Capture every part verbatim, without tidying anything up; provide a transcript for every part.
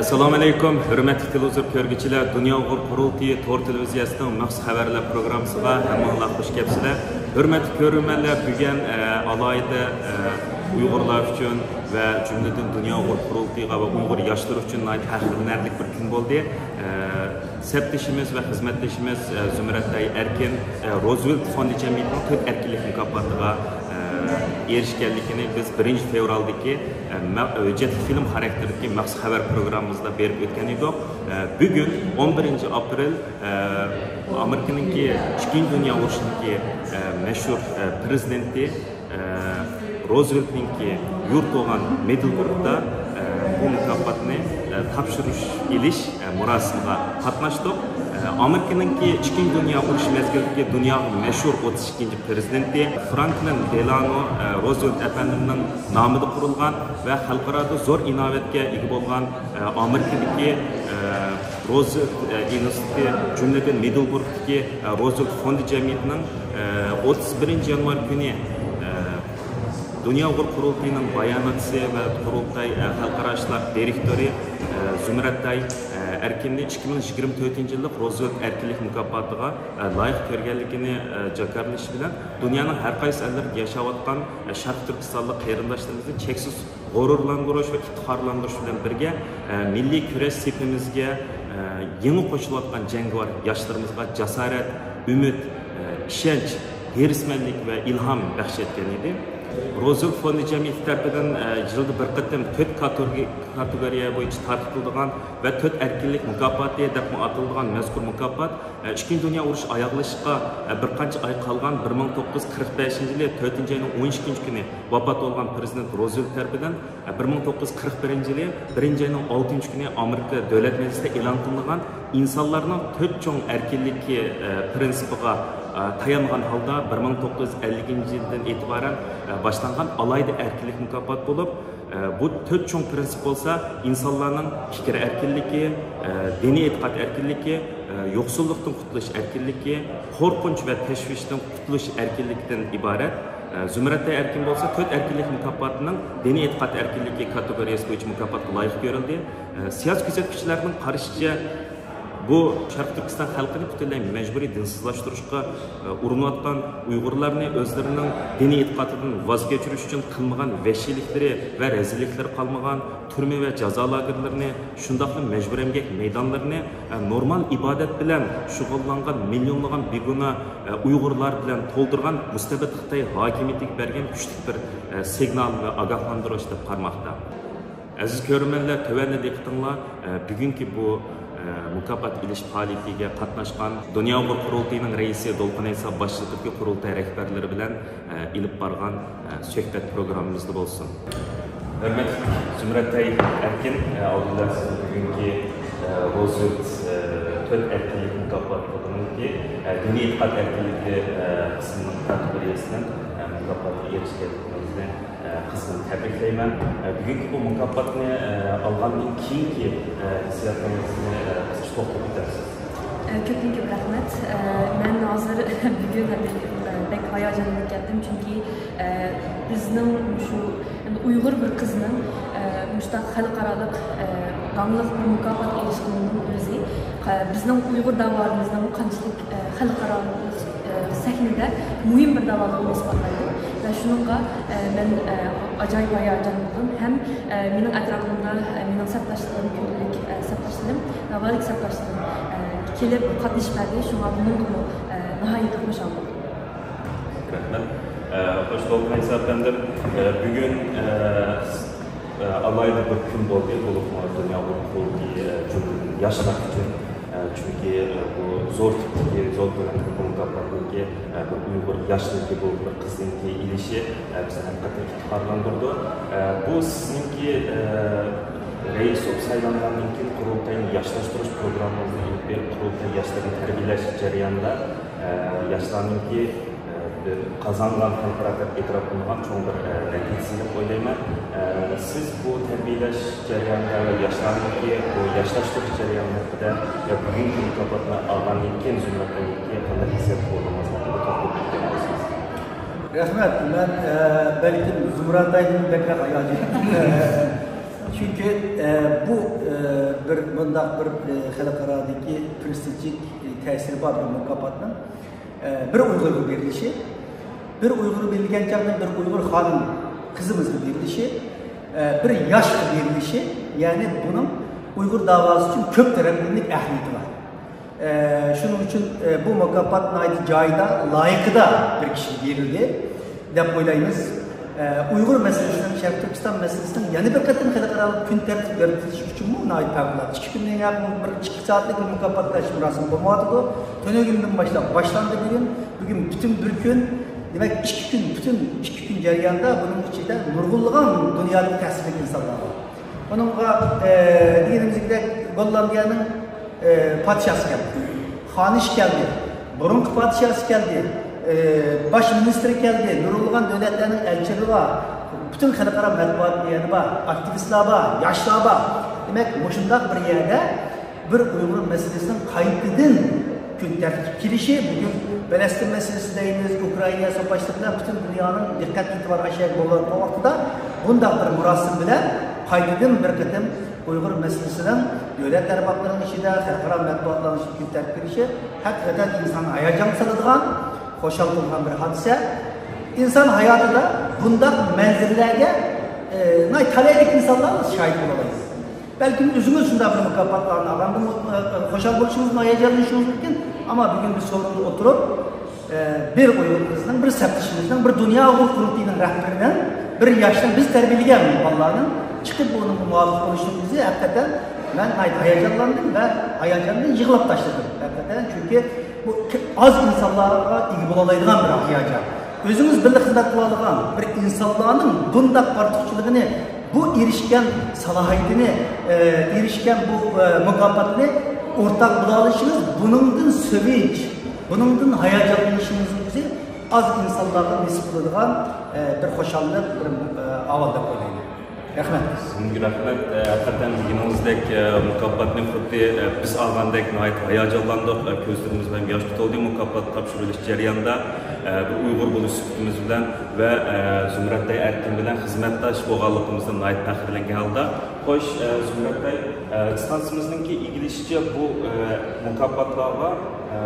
ئەسسالامۇئەلەيكۇم، ھۆرمەتلىك تېلېۋىزور كۆرگۈچىلەر، دۇنيا ئۇيغۇر قۇرۇلتىيى تور تېلېۋىزىيەسىنىڭ مەخسۇس خەۋەرلەر پروگراممىسىغا ھەممىڭلار خۇش كەپسىلەر. ھۆرمەتلىك كۆرۈرمەنلەر، بۈگۈن، ئە، ئالاھىدە، ئە، ئۇيغۇرلار ئۈچۈن ۋە جۈملىدىن دۇنيا ئۇيغۇر قۇرۇلتىيىغا ۋە ئۇيغۇر ياشلىرى ئۈچۈن ناھايىتى پەخىرلىنەرلىك بىر كۈن بولدى. ئە، سەپدىشىمىز ۋە خىزمەتدىشىمىز، ئە، زۇمرەتئاي ئەركىن، ئە، روزۋېلت فوندى جەمئىيىتىنىڭ تۆت ئەركىنلىك مۇكاپاتىغا، ئە، ئېرىشكەنلىكىنى بىز بىرىنچى فېۋرالدىكى، ئە، مە-، ھۆججەتلىك فىلىم خاراكتېرىدىكى مەخسۇس خەۋەر پروگراممىمىزدا بېرىپ ئۆتكەن ئىدۇق. ئە، بۈگۈن، ئون بىرىنچى ئاپرېل، ئە، ئامېرىكىنىڭكى ئىككىنچى دۇنيا ئۇرۇشىنىڭكى، ئە، مەشھۇر، ئە، پىرېزىدېنتى، ئە، روزۋېلتنىڭكى يۇرت بولغان مىدلبۇرگدا، ئە، بۇ مۇكاپاتنى، ئە، تاپشۇرۇش ئېلىش، ئە، مۇراسىمىغا قاتناشتۇق. ئە، ئامېرىكىنىڭكى ئىككىنچى دۇنيا ئۇرۇشى مەزگىلىدىكى دۇنياغا مەشھۇر ئوتتۇز ئىككىنچى پىرېزىدېنتى فرانكلىن دېلانو، ئە، روزۋېلت ئەپەندىمنىڭ نامىدا قۇرۇلغان ۋە خەلقئارادا زور ئىناۋەتكە ئىگە بولغان، ئە، ئامېرىكىدىكى، ئە، روزۋېلت، ئە، ئىنستىتۇتى، جۈملىدىن مىدلبۇرگتىكى، ئە، روزۋېلت فوندى جەمئىيىتىنىڭ، ئە، ئوتتۇز بىرىنچى يانۋار كۈنى، ئە، دۇنيا ئۇيغۇر قۇرۇلتىيىنىڭ باياناتچىسى ۋە قۇرۇلتاي، ئە، خەلقئارا ئىشلار دىرېكتورى، ئە، زۇمرەتئاي، ئە، ئەركىننى ئىككى مىڭ يىگىرمە تۆتىنچى يىللىق روزۋېلت ئەركىنلىك مۇكاپاتىغا، ئە، لايىق كۆرگەنلىكىنى، ئە، جاكارلىشى بىلەن، دۇنيانىڭ ھەر قايسى ئەللىرىدە ياشاۋاتقان، ئە، شەرقىي تۈركىستانلىق قېرىنداشلىرىمىزنى چەكسىز غۇرۇرلاندۇرۇش ۋە ئىپتىخارلاندۇرۇش بىلەن بىرگە، ئە، مىللىي كۈرەش سېپىمىزگە، ئە، يېڭى قوشۇلۇۋاتقان جەڭگىۋار ياشلىرىمىزغا جاسارەت، ئۈمىد، ئە، ئىشەنچ، ھېرىسمەنلىك ۋە ئىلھام بەخش ئەتكەن ئىدى. روزۋېلت فوندى جەمئىيىتى تەرىپىدىن، ئە، يىلدا بىر قېتىم تۆت كاتېگورىيە بويىچە تارقىتىلىدىغان ۋە تۆت ئەركىنلىك مۇكاپاتى دەپمۇ ئاتىلىدىغان مەزكۇر مۇكاپات، ئىككىنچى دۇنيا ئۇرۇشى ئاياغلىشىشقا بىر قانچە ئاي قالغان بىر مىڭ توققۇز يۈز قىرىق بەشىنچى يىلى تۆتىنچى ئاينىڭ ئون ئىككىنچى كۈنى ۋاپات بولغان پىرېزىدېنت روزۋېلت تەرىپىدىن بىر مىڭ توققۇز يۈز قىرىق بىرىنچى يىلى بىرىنچى ئاينىڭ ئالتىنچى كۈنى ئامېرىكا دۆلەت مەجلىسىدە ئېلان قىلىنغان ئىنسانلارنىڭ تۆت چوڭ ئەركىنلىكى پىرىنسىپىغا تايانغان ھالدا بىر مىڭ توققۇز يۈز ئەللىكىنچى يىلدىن ئېتىبارەن باشلانغان ئالاھىدە ئەركىنلىك مۇكاپاتى بولۇپ، بۇ تۆت چوڭ پىرىنسىپ بولسا ئىنسانلارنىڭ پىكىر ئەركىنلىكى، دىنىي ئېتىقاد ئەركىنلىكى، يوقسۇللۇقتىن قۇتۇلۇش ئەركىنلىكى، قورقۇنچ ۋە تەشۋىشتىن قۇتۇلۇش ئەركىنلىكىدىن ئىبارەت. زۇمرەتئاي ئەركىن بولسا تۆت ئەركىنلىك مۇكاپاتىنىڭ دىنىي ئېتىقاد ئەركىنلىكى كاتېگورىيەسى بويىچە مۇكاپاتقا لايىق كۆرۈلدى. سىياسىي كۆزەتكۈچىلەرنىڭ قارىشىچە، بۇ شەرقىي تۈركىستان خەلقىنى پۈتۈنلەي مەجبۇرىي دىنسىزلاشتۇرۇشقا ئۇرۇنۇۋاتقان، ئۇيغۇرلارنى ئۆزلىرىنىڭ دىنىي ئېتىقادىدىن ۋاز كەچۈرۈش ئۈچۈن قىلمىغان ۋەھشىيلىكلىرى ۋە رەزىللىكلىرى قالمىغان، تۈرمە ۋە جازا لاگېرلىرىنى، شۇنداقلا مەجبۇرىي ئەمگەك مەيدانلىرىنى، ئە، نورمال ئىبادەت بىلەن شۇغۇللانغان مىليونلىغان بىگۇناھ، ئە، ئۇيغۇرلار بىلەن تولدۇرغان مۇستەبىت خىتاي ھاكىمىيىتىگە بەرگەن كۈچلۈك بىر، ئە، سىگنال ۋە ئاگاھلاندۇرۇش دەپ قارىماقتا. ئەزىز كۆرۈرمەنلەر، تۆۋەندە دىققىتىڭلار، ئە، بۈگۈنكى بۇ، ئە، مۇكاپات ئېلىش پائالىيىتىگە قاتناشقان دۇنيا ئۇيغۇر قۇرۇلتىيىنىڭ رەئىسى دولقۇن ئەيسا باشچىلىقىدىكى قۇرۇلتاي رەھبەرلىرى بىلەن ئېلىپ بارغان سۆھبەت پروگراممىمىزدا بولسۇن. ھۆرمەتلىك زۇمرەتئاي ئەركىن، ئالدى بىلەن سىزنى بۈگۈنكى روزۋېلت تۆت ئەركىنلىك مۇكاپاتىنىڭكى دىنىي ئېتىقاد ئەركىنلىكى قىسمىنىڭ كاتېگورىيەسىدىن مۇكاپاتقا ئېرىشكەنلىكىڭىزنى قىزغىن تەبرىكلەيمەن. بۈگۈنكى بۇ مۇكاپاتنى ئالغاندىن كېيىنكى ھېسسىياتلىرىڭىزنى قىسقىچە توختىلىپ ئۆتەرسىز؟ ئە، كۆپتىن كۆپ رەھمەت. ئە، مەن ھازىر بۈگۈن، ئە، بەك ھاياجانلىنىپ كەتتىم، چۈنكى، ئە، بىزنىڭ شۇ، ئەمدى ئۇيغۇر بىر قىزنىڭ، ئە، مۇشۇنداق خەلقئارالىق، ئە، داڭلىق بىر مۇكاپات ئېلىشىنىڭ ئۆزى، ئە، بىزنىڭ ئۇيغۇر داۋالىرىمىزنىڭ قانچىلىك، ئە، خەلقئارالىق، ئە، سەھنىدە مۇھىم بىر داۋالارنى ئىسپاتلايدۇ. ۋە شۇنىڭغا، ئە، مەن، ئە، ئاجايىپ ھاياجان بولدۇم. ھەم، ئە، مېنىڭ ئەتراپىمدا، ئە، مېنىڭ سەپداشلىرىم كۆپلۈك، ئە، سەپداشلىرىم، داۋالىق سەپداشلىرىم، ئە، كېلىپ قاتنىشىپ بەردى. شۇڭا بۇنىڭغىمۇ، ئە، ناھايىتى خۇشال بولدۇم. رەھمەت. ئە، خوش بولدۇڭ، ئەيسا ئەپەندىم. ئە، بۈگۈن، ئە، ئە، ئالاھىدە بىر كۈن بولدى، بولۇپمۇ دۇنيا ئۇيغۇر قۇرۇلتىيى، ئە، جۈملىدىن ياشلار ئۈچۈن. ئە، چۈنكى، ئە، بۇ زور تىپتىكى، زور كۆلەمدىكى بۇ مۇكاپاتنىڭكى، ئە، بىر ئۇيغۇر ياشنىڭكى، بۇ بىر قىزنىڭكى ئېلىشى، ئە، بىزنى ھەقىقەتەن ئىپتىخارلاندۇرىدۇ. ئە، بۇ سىزنىڭكى، ئە، رەئىس بولۇپ سايلانغاندىن كېيىن قۇرۇلتاينى ياشلاشتۇرۇش پروگراممىڭىزنى ئېلىپ بېرىپ، قۇرۇلتاي ياشلىرىنى تەربىيەلەش جەريانىدا، ئە، ياشلارنىڭكى، ئە، بىر قازانغان خەلقئارا دەپ ئېتىراپ قىلىنغان چوڭ بىر، ئە، نەتىجىسى دەپ ئويلايمەن. ئە، سىز بۇ تەربىيەلەش جەريانىدا ۋە ياشلارنىڭكى بۇ ياشلاشتۇرۇش جەريانى ھەققىدە ۋە بۈگۈنكى مۇكاپاتنى ئالغاندىن كېيىن زۇمرەتئاينىڭكى قانداق ھېسسىياتتا بولغىنىڭىزنى ھەققىدە توختىلىپ ئۆتكەن بولسىڭىز. رەھمەت. مەن، ئە، بەلكىم زۇمرەتئايدىن بەكرەك ھاياجانلاندىم. چۈنكى، ئە، بۇ، ئە، بىر مۇنداق بىر، ئە، خەلقئارادىكى پرېستىژلىك، ئە، تەسىرى بار بىر مۇكاپاتنىڭ، ئە، بىر ئۇيغۇرغا بېرىلىشى، بىر ئۇيغۇرغا بېرىلگەن چاغدا بىر ئۇيغۇر خانىم قىزىمىزغا بېرىلىشى، ئە، بىر ياشقا بېرىلىشى، يەنى بۇنىڭ ئۇيغۇر داۋاسى ئۈچۈن كۆپ تەرەپلىمىلىك ئەھمىيىتى بار. ئە، شۇنىڭ ئۈچۈن، ئە، بۇ مۇكاپات ناھايىتى جايىدا، لايىقىدا بىر كىشىگە بېرىلدى دەپ ئويلايمىز. ئە، ئۇيغۇر مەسىلىسىنىڭ، شەرقىي تۈركىستان مەسىلىسىنىڭ يەنە بىر قېتىم خەلقئارالىق كۈن تەرتىپى يارىتىلىشى ئۈچۈنمۇ ناھايىتى پەۋقۇلئاددە. ئىككى كۈندىن ياقىن بىر ئىككى سائەتلىك بۇ مۇكاپاتلاش مۇراسىمى بولمايۋاتىدۇ. تۈنۈگۈندىن باشلاپ باشلاندى بۈگۈن. بۈگۈن پۈتۈن بىر كۈن، دېمەك، ئىككى كۈن، پۈتۈن ئىككى كۈن جەريانىدا بۇنىڭ ئىچىدە نۇرغۇنلىغان دۇنيادىكى تەسىرلىك ئىنسانلار بار. بۇنىڭغا، ئە، دېگىنىمىزدەك، گوللاندىيەنىڭ، ئە، پادىشاھسى كەلدى، خانىشى كەلدى، بۇرۇنقى پادىشاھسى كەلدى، ئە، باش مىنىستىرى كەلدى، نۇرغۇنلىغان دۆلەتلەرنىڭ ئەلچىلىرى بار، پۈتۈن خەلقئارا مەتبۇئات يەنە بار، ئاكتىۋىستلار بار، ياشلار بار. دېمەك، مۇشۇنداق بىر يەردە بىر ئۇيغۇر مەسىلىسىنىڭ قايتىدىن كۈن تەرتىپكە كېلىشى، بۈگۈن پەلەستىن مەسىلىسى دەيمىز، ئۇكرائىنا ساۋاشلىرى بىلەن پۈتۈن دۇنيانىڭ دىققەت ئېتىبارى ئاشۇ يەرگە بولۇۋاتقان ۋاقتىدا، بۇنداق بىر مۇراسىم بىلەن قايتىدىن بىر قېتىم ئۇيغۇر مەسىلىسىنىڭ دۆلەت ئەربابلىرىنىڭ ئىچىدە، خەلقئارا مەتبۇئاتلارنىڭ ئىچىدە كۈن تەرتىپكە كېلىشى ھەقىقەتەن ئىنساننى ھاياجانغا سالىدىغان، خۇشال قىلىدىغان بىر ھادىسە. ئىنسان ھاياتىدا بۇنداق مەنزىرىلەرگە، ئە، ناھايىتى تەلەيلىك ئىنسانلارمۇ شاھىت بولالايدۇ. بەلكىم ئۆزىڭىز شۇنداق بىر مۇكاپاتلارنى ئالغاندا، ئە، ئە، خۇشال بولۇشىڭىزمۇ، ھاياجانلىنىشىڭىز مۇمكىن. ئەمما بۈگۈن بىز سورۇندا ئولتۇرۇپ، ئە، بىر ئۇيغۇر قىزنىڭ، بىر سەپدىشىمىزنىڭ، بىر دۇنيا ئۇيغۇر قۇرۇلتىيىنىڭ رەھبىرىنىڭ، بىر ياشنىڭ، بىز تەربىيەلىگەن بالىلارنىڭ چىقىپ بۇنىڭغا مۇۋاپىق بولۇشىنىڭ ئۆزى ھەقىقەتەن مەن ناھايىتى ھاياجانلاندىم ۋە ھاياجاندىن يىغلاپ تاشلىدىم. ھەقىقەتەن، چۈنكى بۇ ئاز ئىنسانلارغا ئىگە بولالايدىغان بىر ھاياجان. ئۆزىڭىز بىللە خىزمەت قىلالىغان بىر ئىنسانلارنىڭ بۇنداق ئارتۇقچىلىقىنى، بۇ ئېرىشكەن سالاھىيىتىنى، ئە، ئېرىشكەن بۇ، ئە، مۇكاپاتنى ئورتاق بولالىشىڭىز، بۇنىڭدىن سۆيۈنچ، بۇنىڭدىن ھاياجانلىنىشىڭىزنىڭ ئۆزى ئاز ئىنسانلارغا نېسىپ بولىدىغان، ئە، بىر خۇشاللىق، بىر، ئە، ئاۋاز دەپ ئويلايمەن. رەھمەت. سىزگە رەھمەت. ئە، ھەقىقەتەن دېگىنىڭىزدەك، ئە، مۇكاپاتنى خۇددى، ئە، بىز ئالغاندەك ناھايىتى ھاياجانلاندۇق. ئە، كۆزلىرىمىز بىلەن ياش تۇتۇلدى. مۇكاپات تاپشۇرۇۋېلىش جەريانىدا، ئە، بىر ئۇيغۇر بولۇش سۈپىتىمىز بىلەن ۋە، ئە، زۇمرەتئاي ئەركىن بىلەن خىزمەتداش بولغانلىقىمىزدىن ناھايىتى پەخىرلەنگەن ھالدا. خوش، ئە، زۇمرەتئاي، ئە، ئىستانسىمىزنىڭكى ئىگىلىشىچە بۇ، ئە، مۇكاپاتلارغا ئە،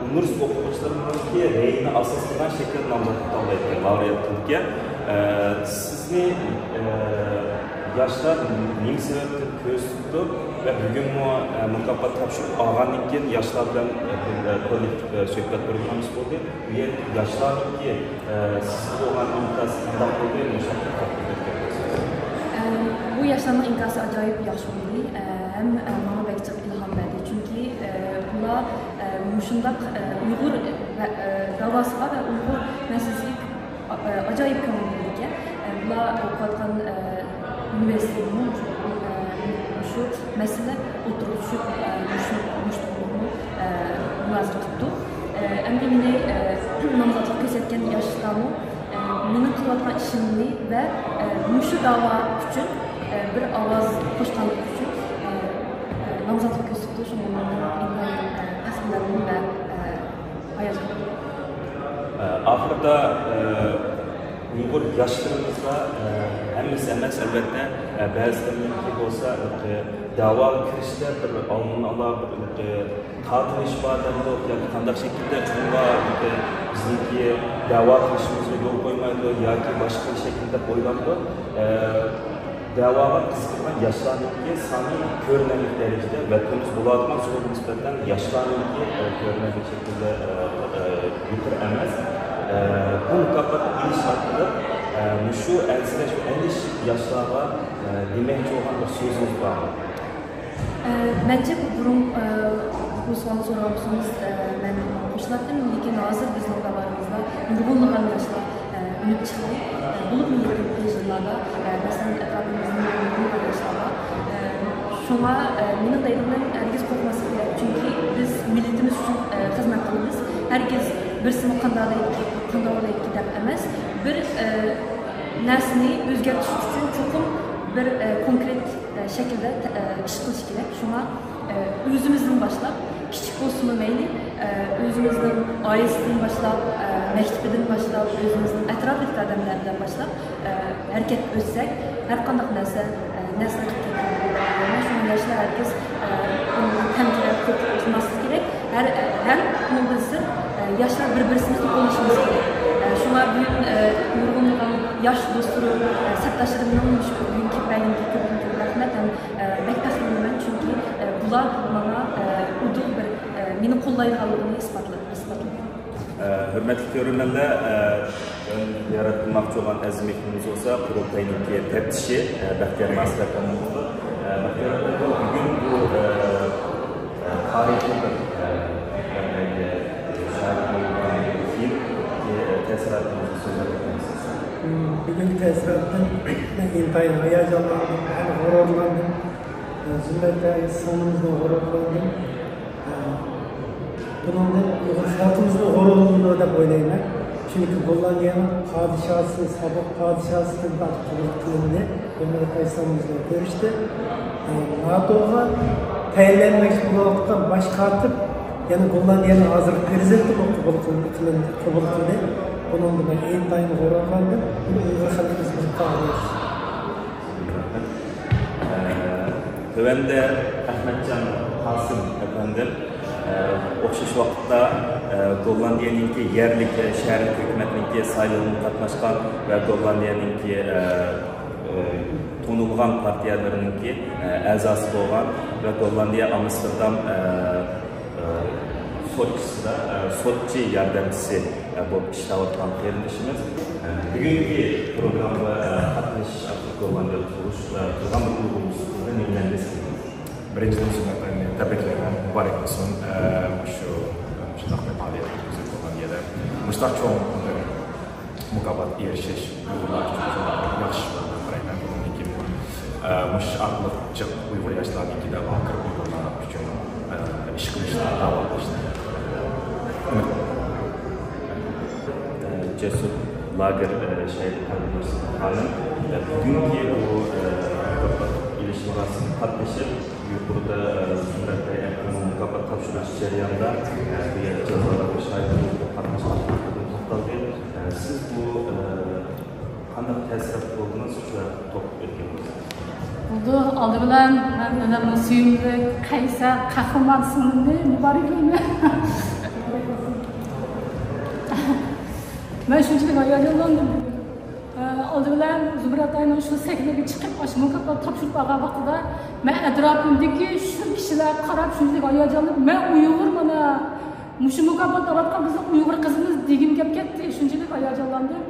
ئۇنىۋېرسىتېت ئوقۇغۇچىلىرىنىڭكى رەيىنى ئاساس قىلغان شەكىلدە نامزات قىلالمايدىكەن، لائورېئات قىلىدىكەن. ئە، سىزنى، ئە، ياشلار نېمە سەۋەبتىن كۆرسىتىپتۇ ۋە بۈگۈنمۇ، ئە، مۇكاپات تاپشۇرۇپ ئالغاندىن كېيىن ياشلار بىلەن، ئە، بىر، ئە، كوللېكتىپ، ئە، سۆھبەت پروگراممىسى بولدى. بۇ يەردە ياشلارنىڭكى، ئە، سىزگە بولغان ئىنكاسى قانداق بولدى؟ مۇشۇ ھەققىدە توختىلىپ ئۆتكەن بولسىڭىز. ئە، بۇ ياشلارنىڭ ئىنكاسى ئاجايىپ ياخشى بولدى. ئە، ھەم، ئە، ماڭا بەك جىق ئىلھام بەردى. چۈنكى، ئە، ئۇلار، ئە، مۇشۇنداق، ئە، ئۇيغۇر ۋە، ئە، داۋاسىغا ۋە ئۇيغۇر مەسىلىسىگە، ئە، ئاجايىپ كۆڭۈل بۆلىدىكەن. ئە، بۇلار ئوقۇۋاتقان، ئە، ئۇنىۋېرسىتېتمۇ، ئە، شۇ مەسىلە ئوتتۇرىغا چۈشۈپ، ئە، مۇشۇ، مۇشۇ، ئە، مۇنازىرە قىپتۇ. ئە، ئەمدى مېنى، ئە، نامزاتلىق كۆرسەتكەن ياشلارمۇ، ئە، مېنىڭ قىلىۋاتقان ئىشىمنى ۋە، ئە، مۇشۇ داۋا ئۈچۈن، ئە، بىر ئاۋاز قوشقانلىقى ئۈچۈن، ئە، ئە، نامزاتلىق كۆرسىتىپتۇ. شۇڭا مەن ئىنتايىن، ئە، پەخىرلەندىم ۋە، ئە، ھاياجانلاندىم. ئە، ئاخىرىدا، ئە، ئۇيغۇر ياشلىرىمىزغا، ئە، ھەممىسى ئەمەس، ئەلۋەتتە، ئە، بەزىلىرىنىڭكى بولسا، ئە، دەۋاغا كىرىشتە بىر ئالدىن ئالا بىر، ئە، تارتىنىش بار دەمدۇق ياكى قانداق شەكىلدە چوڭلار، ئە، بىزنىڭكى دەۋا قىلىشىمىزغا يول قويمايدۇ ياكى باشقا شەكىلدە ئويلايدۇ. ئە، دەۋاغا قىزىقىدىغان ياشلارنىڭكى سانى كۆرۈنەرلىك دەرىجىدە، ۋەتىنىمىز بولۇۋاتقان سورۇنغا نىسبەتەن ياشلارنىڭكى، ئە، كۆرۈنەرلىك شەكىلدە، ئە، ئە، يۇقىرى ئەمەس. ئە، بۇ مۇكاپاتنى ئېلىش ئارقىلىق، ئە، مۇشۇ ئەنسىرەش ۋە ئەندىشىلىك ياشلارغا، ئە، دېمەكچى بولغان بىر سۆزىڭىز بارمۇ؟ ئە، مەنچە بۇ بۇرۇن، ئە، بۇ سوئالنى سورىغان بولسىڭىز، ئە، مەن قوشۇلاتتىم. لېكىن ھازىر بىزنىڭ داۋامىزدا نۇرغۇنلىغان ياشلار، ئە، ئۈنۈپ چىقتى. ئە، بولۇپمۇ يېقىنقى يىللاردا، ئە، مەسىلەن، ئەتراپىمىزنىڭ نۇرغۇنلىغان ياشلار بار. ئە، شۇڭا، ئە، مېنىڭ دەيدىغىنىم، ھەرگىز قورقماسلىق كېرەك. چۈنكى بىز مىللىتىمىز ئۈچۈن، ئە، خىزمەت قىلىمىز. ھەرگىز بىرسىمۇ قانداق دەيدىكى، قانداق دەيدىكى دەپ ئەمەس. بىر، ئە، نەرسىنى ئۆزگەرتىش ئۈچۈن چوقۇم بىر، ئە، كونكرېت، ئە، شەكىلدە، ئە، ئىش قىلىش كېرەك. شۇڭا، ئە، ئۆزىمىزدىن باشلاپ، كىچىك بولسىمۇ مەيلى، ئە، ئۆزىمىزنىڭ ئائىلىسىدىن باشلاپ، ئە، مەكتىپىدىن باشلاپ، ئۆزىمىزنىڭ ئەتراپىدىكى ئادەملەردىن باشلاپ، ئە، ھەرىكەت ئۆتسەك، ھەر قانداق نەرسە، ئە، نەرسىلەر قىلىپ كەتكەن بولىدۇ. شۇڭا ياشلار ھەرگىز، ئە، بۇنى تەمتىرەپ كۆپ قىلماسلىقى كېرەك. ھەر، ئە، ھەم بۇنىڭدىن سىرت، ئە، ياشلار بىر-بىرسىمىزنى قوللىشىمىز كېرەك. ئە، شۇڭا بۈگۈن، ئە، نۇرغۇنلىغان ياش دوستلىرىم، ئە، سەپداشلىرىمنىڭ مۇشۇ بۈگۈن كەلگەنلىكىگە كۆپتىن كۆپ رەھمەت ھەم، ئە، بەك پەخىرلىنىمەن. چۈنكى، ئە، بۇلار ماڭا، ئە، ئۇدۇل بىر، ئە، مېنى قوللايدىغانلىقىنى ئىسپاتلىدى، ئىسپاتلىدى. ئە، ھۆرمەتلىك كۆرۈرمەنلەر، ئە، ياراتماقچى بولغان ئەزىز مېھمىنىمىز بولسا قۇرۇلتاينىڭكى تەپتىشى، ئە، بەختىيار ناسىر ئاكامنىڭ ئوغلى. ئە، بەختىيار ئاكا، بۈگۈن بۇ، ئە، ئە، تارىخىي بىر، ئە، ئە، شاھىت بولغاندىن كېيىن، ئە، تەسىراتىڭىزنى سۆزلەپ ئۆتىمىز. بۈگۈنكى تەسىراتتىن مەن ئىنتايىن ھاياجانلاندىم ھەم غۇرۇرلاندىم. زۇمرەت سىڭلىمىزنى غۇرۇرلاندىم. بۇنىڭدىن ئۇيغۇر خەلقىمىزمۇ غۇرۇرلىنىدۇ دەپ ئويلايمەن. چۈنكى گوللاندىيەنىڭ پادىشاھى، سابىق پادىشاھى قوبۇل قىلىندى. زۇمرەت سىڭلىمىزنى كۆرۈشتى. ناتوغا تەيىنلەنمەكچى بولۇۋاتقان باش كاتىپ، يەنى گوللاندىيەنىڭ ھازىرقى پىرېزىدېنتى بولۇپ قوبۇل قىلىندى، قوبۇل قىلدى. بۇنىڭدىن مەن ئىنتايىن غۇرۇرلاندىم. بۇنى ئۇيغۇر خەلقىمىز بىلىپ قالغاي ياخشى. تۆۋەندە ئەخمەتجان قاسىم ئەپەندىم، ئە، ئوخشاش ۋاقىتتا، ئە، گوللاندىيەنىڭكى يەرلىك، ئە، شەھەرلىك ھۆكۈمەتنىڭكى سايلىۋىغا قاتناشقان ۋە گوللاندىيەنىڭكى، ئە، ئە، تونۇلغان پارتىيەلىرىنىڭكى، ئە، ئەزاسى بولغان ۋە گوللاندىيە ئامستېردام، ئە، ئە، سوتچىسىدا، ئە، سوتچى ياردەمچىسى، ئە، بولۇپ ئىشلەۋاتقان قېرىندىشىمىز، ئە، بۈگۈنكى پروگراممىغا، ئە، قاتنىشىش ئارقىلىق گوللاندىيەدە تۇرۇش، ئە، تۇرغان بىر ئۇيغۇرمۇسىز نېمىلەرنى دەيسىز؟ بىرىنچىدىن، زۇمرەت ئاكىنى تەبرىكلەيمەن، مۇبارەك بولسۇن. ئە، شۇ، شۇنداق بىر پائالىيەت ئۆتكۈزۈپ گوللاندىيەدە مۇشۇنداق چوڭ مۇكاپات ئېرىشىش ئۇيغۇرلار ئۈچۈن چوڭ ياخشى بولدى دەپ قارايمەن. بۇنىڭدىن كېيىن، ئە، مۇشۇ ئارقىلىق جىق ئۇيغۇر ياشلارنىڭكى دەۋاگەر ئۇيغۇرلار ئۈچۈن، ئە، ئىش قىلىشلار، داۋا قىلىشلار ئۈمىد قىلىمەن. ئە، جەسۇر لاگېر، ئە، شەھىدى قەلبىنۇر خانىم، ئە، بۈگۈنكى بۇ، ئە، ئېلىش مۇراسىمىغا قاتنىشىپ، يۇقىرىدا، ئە، زۇمرەت بەي ئەپەندىمىز مۇكاپات تاپشۇرۇش جەريانىدا، ئە، بۇ يەردە جازالارغا شاھىت بولۇپ قاتناشقانلىقىدىن توختالدى. ئە، سىز بۇ، ئە، قانداق تەسىرات بولدىڭىز؟ شۇ ھەققىدە توختىلىپ ئۆتكەن بولسىڭىز. بولدى، ئالدى بىلەن مەن ئۆزۈمنىڭ سۆيۈملۈك قەيسەر قەھرىمان سىڭلىمنى مۇبارەكلەيمەن. مەن شۇنچىلىك ھاياجانلاندىم. ئالدى بىلەن زۇمرەت ئاينىڭ شۇ سەھنىگە چىقىپ، ئاشۇ مۇكاپات تاپشۇرۇپ ئالغان ۋاقتىدا، مەن ئەتراپىمدىكى شۇ كىشىلەرگە قاراپ شۇنچىلىك ھاياجانلىنىپ، مەن ئۇيغۇر، مانا مۇشۇ مۇكاپات ئاۋاتقان بىزنىڭ ئۇيغۇر قىزىمىز دېگۈم كەپ كەتتى، شۇنچىلىك ھاياجانلاندىم.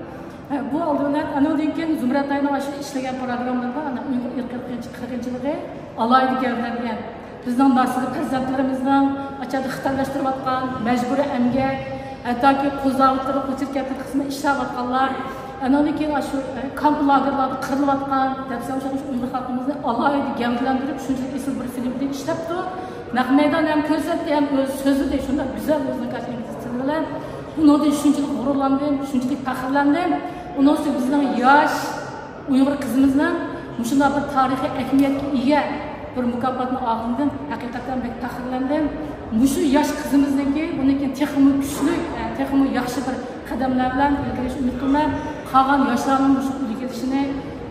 ھە، بۇ ئالدى بىلەن، ئانىڭدىن كېيىن زۇمرەت ئاينىڭ ئاشۇ ئىشلىگەن پروگراممىلىرىدا، ئانا، ئۇيغۇر ئىرقىي قىرغىنچىلىقى ئالاھىدە گەۋدىلەنگەن. بىزنىڭ ناسىزلىق پەرزەنتلىرىمىزنىڭ ئاچادا خىتايلاشتۇرۇۋاتقان مەجبۇرىي ئەمگەك، ھەتتاكى قوزغالغۇچىلىق ئۇچۇر كەلتۈرۈپ خىزمەت ئىشلەۋاتقانلار، ئانىڭدىن كېيىن ئاشۇ، ئە، كامپ لاگېرلاردا قىرىلىۋاتقان دەپسەندە ئۇيغۇر خەلقىمىزنى ئالاھىدە گەۋدىلەندۈرۈپ، شۇنچىلىك ئېسىل بىر فىلىمنى ئىشلەپتۇ. نەق مەيدان ھەم كۆرسەتتى، ھەم ئۆزى سۆزلىدى. شۇنداق گۈزەل ئۆزىنىڭ ئىنگلىز تىلى بىلەن. ئۇنىڭدىن شۇنچىلىك غۇرۇرلاندىم، شۇنچىلىك پەخىرلەندىم. ئۇنىڭ ئۈستىگە بىزنىڭ ياش ئۇيغۇر قىزىمىزنىڭ مۇشۇنداق بىر تارىخىي ئەھمىيەتكە ئىگە بىر مۇكاپاتنى ئالغىنىدىن ھەقىقەتەن بەك پەخىرلەندىم. مۇشۇ ياش قىزىمىزنىڭكى بۇنىڭدىن كېيىن تېخىمۇ كۈچلۈك، ئە، تېخىمۇ ياخشى بىر قەدەملەر بىلەن ئىلگىرىلىشىنى ئۈمىد قىلىمەن. قالغان ياشلارنىڭ مۇشۇ ئۈلگە ئېلىشىنى،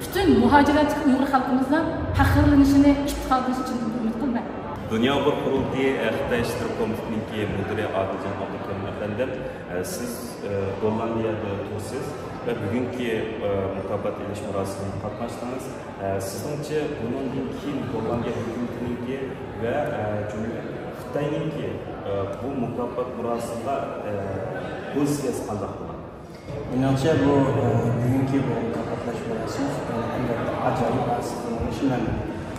پۈتۈن مۇھاجىرەتتىكى ئۇيغۇر خەلقىمىزنىڭ پەخىرلىنىشىنى، ئىپتىخارلىنىشىنى چىن ئۈمىد قىلىمەن. دۇنيا ئۇيغۇر قۇرۇلتىيى، ئە، خىتاي ئىشلىرى كومىتېتىنىڭكى مۇدىرى ئادىلجان ئابدۇكېرىم ئەپەندىم، ئە، سىز ئە، گوللاندىيەدە تۇرسىز ۋە بۈگۈنكى، ئە، مۇكاپات ئېلىش مۇراسىمىغا قاتناشتىڭىز. ئە، سىزنىڭچە بۇنىڭدىن كېيىن گوللاندىيە ھۆكۈمىتىنىڭكى ۋە، ئە، جۈملىدىن خىتاينىڭكى، ئە، بۇ مۇكاپات مۇراسىمىغا، ئە، پوزىتسىيەسى قانداق بولىدۇ؟ مېنىڭچە بۇ، ئە، بۈگۈنكى بۇ مۇكاپاتلاش مۇراسىمى خىتاينىڭ ئەلۋەتتە ئاجايىپ ئاسىقلىنىشى مەن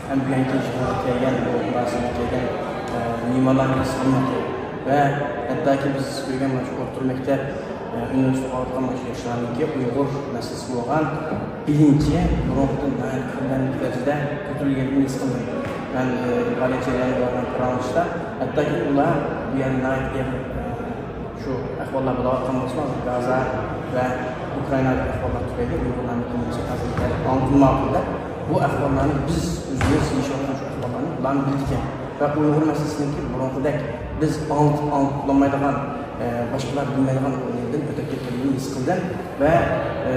ھەم بۈگۈنكى يىغىنغا كەلگەن، بۇ مۇراسىمغا كەلگەن، ئە، مېھمانلارنىڭ ھېس قىلمىقى ۋە ھەتتاكى بىز كۆرگەن مانا شۇ ئوتتۇرا مەكتەپ، ئە، ئۈنىۋېرسىتېتتا ئوقۇۋاتقان مانا شۇ ياشلارنىڭكى ئۇيغۇر مەسىلىسىگە بولغان بىلىنچى بۇرۇنقىدىن ناھايىتى قەدەملىك دەرىجىدە كۆتۈرۈلگەنلىكىنى ھېس قىلدىم. مەن، ئە، پائالىيەت جەريانىدا بولغان پاراڭلىشىشتا ھەتتاكى ئۇلار بۇ يەردە ناھايىتى ئېغىر، ئە، شۇ ئەھۋاللار بولۇۋاتقان بولسىمۇ، ھازىر گازا ۋە ئۇكرائىنادىكى ئەھۋاللار تۈپەيلى ئۇيغۇرلارنىڭ كۆپىنچىسى ھازىر ئاڭلىتىلمايۋاتىدۇ دەپ، بۇ ئەھۋاللارنى بىز ئۆزىمىز ياشاۋاتقان شۇ ئەھۋاللارنى ئۇلارمۇ بىلىدىكەن ۋە ئۇيغۇر مەسىلىسىنىڭكى بۇرۇنقىدەك بىز ئاڭلىتىپ، ئاڭلىتىپ بولالمايدىغان، ئە، باشقىلار بىلمەيدىغان ئۆتۈپ كەتكەنلىكىنى ھېس قىلدىم ۋە، ئە،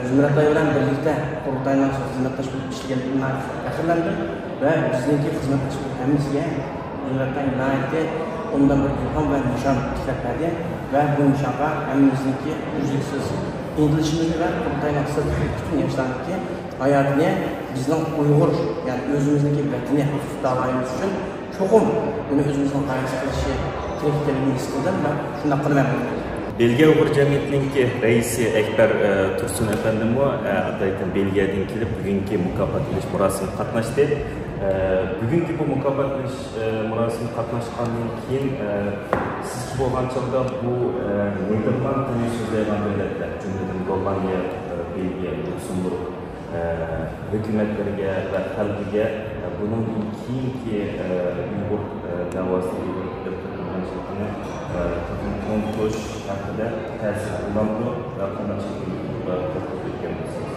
زۇمرەتلار بىلەن بىرلىكتە قۇرۇلتاينىڭ خىزمەتداش بولۇپ ئىشلىگەندىكىن ناھايىتى پەخىرلەندىم ۋە بىزنىڭكى خىزمەتداشلار ھەممىسىگە زۇمرەتلار ناھايىتى ئوبدان بىر ئىلھام ۋە نىشان تىكلەپ بەردى ۋە بۇ نىشانغا ھەممىمىزنىڭكى ئۈزلۈكسىز ئىنتىلىشىمىزنى ۋە قۇرۇلتاينىڭ سىرتىدىكى پۈتۈن ياشلارنىڭكى ھاياتىنى بىزنىڭ ئۇيغۇر، يەنى ئۆزىمىزنىڭكى ۋەتىنى داۋايىمىز ئۈچۈن چوقۇم بۇنى ئۆزىمىزنىڭ غايىسى قىلىشى كېرەك ئىكەنلىكىنى ھېس قىلدىم ۋە شۇنداق قىلىمەن. بېلگىيە ئۇيغۇر جەمئىيىتىنىڭكى رەئىسى ئەكبەر، ئە، تۇرسۇن ئەپەندىمۇ، ئە، ئاتايتىن بېلگىيەدىن كېلىپ، بۈگۈنكى مۇكاپات ئېلىش مۇراسىمىغا قاتناشتى. ئە، بۈگۈنكى بۇ مۇكاپات ئېلىش، ئە، مۇراسىمىغا قاتناشقاندىن كېيىن، ئە، سىزچە بولغان چاغدا بۇ، ئە، نېدېرلاند تىلىنى سۆزلەيدىغان دۆلەتلەر، جۈملىدىن گوللاندىيە، ئە، بېلگىيە، لۇكسېمبۇرگ، ئە، ھۆكۈمەتلىرىگە ۋە خەلقىگە، ئە، بۇنىڭدىن كېيىنكى، ئە، ئۇيغۇر، ئە، دەۋاسى، ئۇيغۇر دۆلەت قۇرۇلغانچىلىقىنى، ئە، تېخىمۇ چوڭقۇرۇش ھەققىدە تەسىر قىلامدۇ ۋە قانداق شەكىلدە توختىلىپ ئۆتكەن بولسىڭىز؟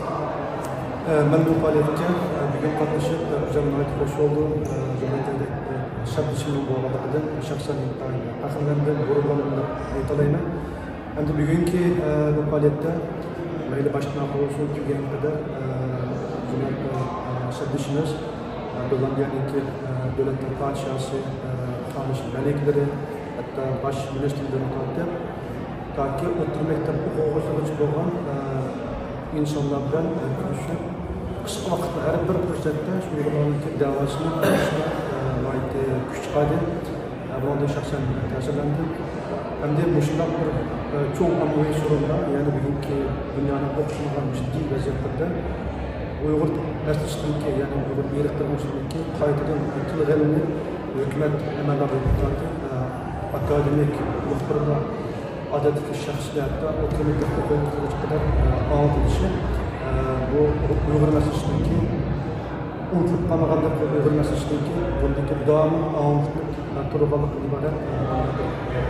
ئە، مەن بۇ پائالىيەتكە، ئە، بۈگۈن قاتنىشىپ، ئە، ئۆزۈم ناھايىتى خۇش بولدۇم. ئە، جۈملىدىن، ئە، شەپدىشىمنىڭ بولغانلىقىدىن شەخسەن ئىنتايىن پەخىرلەندىم، غۇرۇرلاندىم دەپ ئېيتالايمەن. ئەمدى بۈگۈنكى، ئە، بۇ پائالىيەتتە مەيلى باشتىن ئاخىر بولسۇن، كەلگەن قەدەر، ئە، جۇمھۇرىيەت، ئە، سەپدىشىمىز، ئە، گوللاندىيەنىڭكى، ئە، دۆلەت پادىشاھى، ئە، خانىش مەلىكىلىرى، ھەتتا باش مىنىستىردىن تارتىپ، تاكى ئوتتۇرا مەكتەپ ئوقۇغۇچىلىرىغىچە بولغان، ئە، ئىنسانلار بىلەن، ئە، كۆرۈشۈپ، قىسقا ۋاقىتتا ھەر بىر پۇرسەتتە شۇ ئۇيغۇرلارنىڭكى دەۋاسىنى قىلىشقا، ئە، ناھايىتى كۈچ چىقاردى. ئە، بۇنىڭدىن شەخسەن تەسىرلەندىم. ھەمدە مۇشۇنداق بىر، ئە، چوڭ ئاممىۋى سورۇندا، يەنى بۈگۈنكى دۇنيانىڭ ئوخشىمىغان جىددىي ۋەزىيەتلىرىدە ئۇيغۇر مەسىلىسىدىكى، يەنى ئۇيغۇر ئىرقىي مەسىلىسىدىكى قايتىدىن تىلغا ئېلىنىپ، ھۆكۈمەت ئەمەلدارلىرى، ئە، ئاكادېمىك، مۇخبىرلار، ئادەتتىكى شەخسلەر، ھەتتا ئوتتۇرا مەكتەپتە ئوقۇغۇچىلىرىغىچە قەدەر، ئە، ئاڭلىتىلىشى، ئە، بۇ ئۇيغۇر مەسىلىسىدىكى ئۇنتۇلۇپ قالمىغاندەك، ئۇيغۇر مەسىلىسىدىكى بۇندىكى داۋاملىق ئاڭلىتىلىپ تۇرىدىغانلىقىدىن ئىبارەت، ئە،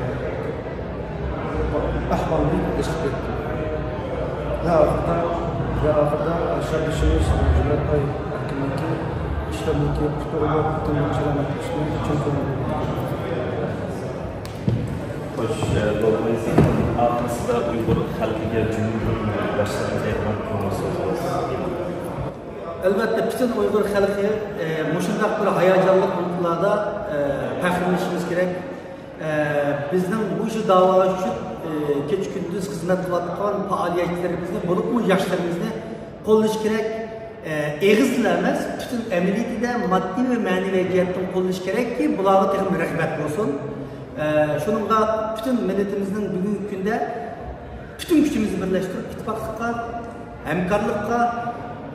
ئەھۋالنى ھېس قىلدىم. ۋە ئاخىرىدا، ۋە ئاخىرىدا شەپدىشىمىز جۈمھۇرىيەت ئەركىنلىكى، كىشىلەرنىڭكى پۇتىغا پۈتۈن سالامەتلىكىنى چىن كۆڭۈلدىن خوش، ئە، دوغما ئىنسان. ئاخىرسىدا ئۇيغۇر خەلقىگە جۈملىدىن ياشلارغا دەيدىغان كۆڭۈل سۆزىڭىز. ئەلۋەتتە، پۈتۈن ئۇيغۇر خەلقى، ئە، مۇشۇنداق بىر ھاياجانلىق مىنۇتلاردا، ئە، پەخىرلىنىشىمىز كېرەك. ئە، بىزنىڭ مۇشۇ داۋا ئۈچۈن، ئە، كېچە-كۈندۈز خىزمەت قىلىۋاتقان پائالىيەتچىلىرىمىزنى، بولۇپمۇ ياشلىرىمىزنى قوللىشى كېرەك. ئە، ئېغىز بىلەن ئەمەس، پۈتۈن ئەمەلىيىتىدە ماددىي ۋە مەنىۋى جەھەتتىن قوللىشى كېرەككى، بۇلارغا تېخىمۇ رىغبەت بولسۇن. ئە، شۇنىڭغا پۈتۈن مىللىتىمىزنىڭ بۈگۈنكى كۈندە پۈتۈن كۈچىمىزنى بىرلەشتۈرۈپ، ئىتتىپاقلىققا، ھەمكارلىققا،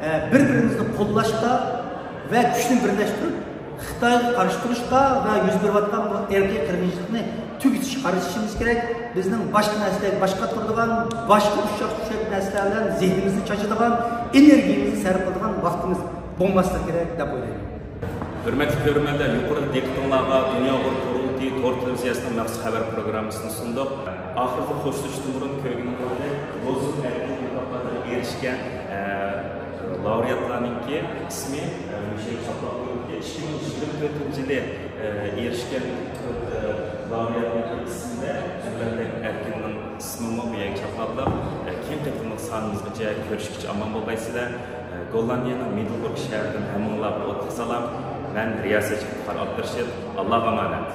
ئە، بىر-بىرىمىزنى قوللاشقا ۋە كۈچنى بىرلەشتۈرۈپ، خىتايغا قارشى تۇرۇشقا ۋە يۈز بېرىۋاتقان بۇ ئىرقىي قىرغىنچىلىقنى تۈگىتىشكە قارىشىشىمىز كېرەك. بىزنىڭ باشقا نەرسىلەرگە باش قاتۇرىدىغان، باشقا ئۇششاق-چۈششەك نەرسىلەر بىلەن زېھنىمىزنى چاچىدىغان، ئېنېرگىيەمىزنى سەرپ قىلىدىغان ۋاقتىمىز بولماسلىقى كېرەك دەپ ئويلايمەن. ھۆرمەتلىك كۆرۈرمەنلەر، يۇقىرىدا دىققىتىڭلارغا دۇنيا ئۇيغۇر قۇرۇلتىيى تور تېلېۋىزىيەسىنىڭ مەخسۇس خەۋەر پروگراممىسىنى سۇندۇق. ئاخىرىدا خوشلىشىشتىن بۇرۇن كۆرگىنىڭلاردەك، لوزۇنگ ئەركىنلىك مۇكاپاتىغا ئېرىشكەن، ئە، لائورېئاتلارنىڭكى ئىسمى، ئە، مۇشۇ يەرگە چاپلاپ قويۇلدى. ئىككى مىڭ يىگىرمە تۆتىنچى يىلى، ئە، ئېرىشكەن تۆت، ئە، لائورېئاتنىڭكى ئىسمىدە زۇمرەتلەر ئەركىننىڭ ئىسمىمۇ بۇ يەرگە چاپلاپلا، ئە، كېيىنكى قېتىملىق سانىمىزغىچە كۆرۈشكىچە ئامان بولغايسىلەر. ئە، گوللاندىيەنىڭ مىددىلبۇرگ شەھىرىدىن ھەممىڭلارغا ئوتلۇق سالام. مەن رىياسەتچى ئىپتىخار ئابدۇرېشىت. ئاللاغا ئامانەت.